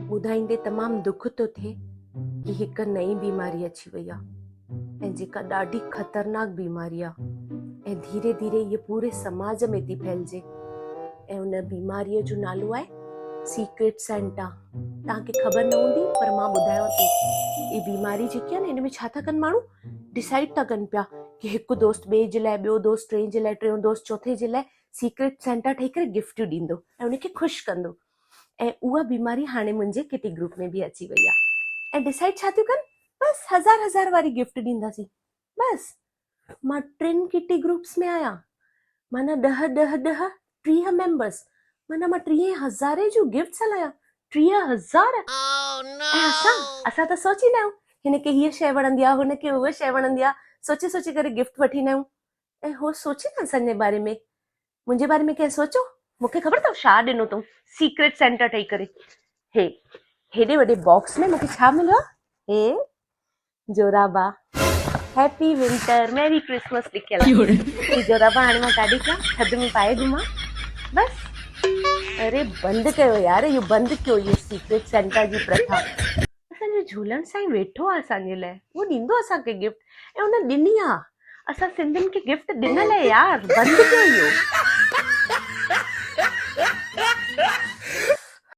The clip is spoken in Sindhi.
ٻڌائيندي تمام دک ٿو ٿئي ڪي هڪ نئين بيماري اچي وئي آ ۽ جيڪا ڏاڍي خطرناڪ بيماري آ ۽ ڌيري ڌيري هيء پوري سماج ۾ ٿي ڦهلجي ۽ ان بيماريء جو نالو آهي سيڪريٽ سينٽا. توهان کي خبر نه هوندي پر مان ٻڌايان ٿي. هي بيماري جيڪي آهي نه ان ۾ ڇا ٿا ڪن ماڻهو ڊسائيڊ ٿا ڪن پيا ڪي هڪ دوست ٻئي جي لاء ٻيو دوست ٽئين جي لاء ٽيون دوست چوٿين جي لاء سيڪريٽ سينٽا ٺهي ڪري گفٽيون ڏيندو ۽ ان کي خوش ڪندو ۽ اها بيماري هاڻي منهنجي ڪٽي گروپ ۾ به اچي وئي آهي ۽ ڊسائيڊ ڇا ٿيون ڪن بس هزار هزار واري گفٽ ڏينداسين بس مان ٽن ڪٽي گروپس ۾ آهيان معنيٰ ڏهه ڏهه ڏهه 30 ميمبرس معنيٰ مان ٽيهين هزاري جون گفٽس هلايان 30,000 ۽ اسان اسان ته سوچيندا آهيون هن کي هيء شيء وڻندي آهي هن کي اها شيء وڻندي آهي سوچي سوچي ڪري گفٽ وٺيندا آهيون ۽ هو سوچي نه اسان جي باري ۾ منهنجي باري ۾ ڪنهن سوچيو؟ مون کي خبر اٿو ڇا ڏنو اٿئون سيڪريٽ سينٽر ٺهي ڪري. هي هيڏي وڏي باڪس ۾ مون کي ڇا مليو آهي؟ هي جورابا هيپي ونٽر ميري ڪرسمس لکيل آهي. هي جورابا هاڻي مان ڪاڏي ڪيان؟ ٿڌ ۾ پائي گهمان بس. اري بند ڪيو يار اهو بند ڪيو اهو سيڪريٽ سينٽا جي پرٿا. اسان جو جهولڻ سائين ويٺو آهي اسان جي لاء اهو ڏيندو اسان کي گفٽ ۽ ان ڏني آ اسان سنڌين کي گفٽ ڏنل آهي يار بند ڪيو اهو.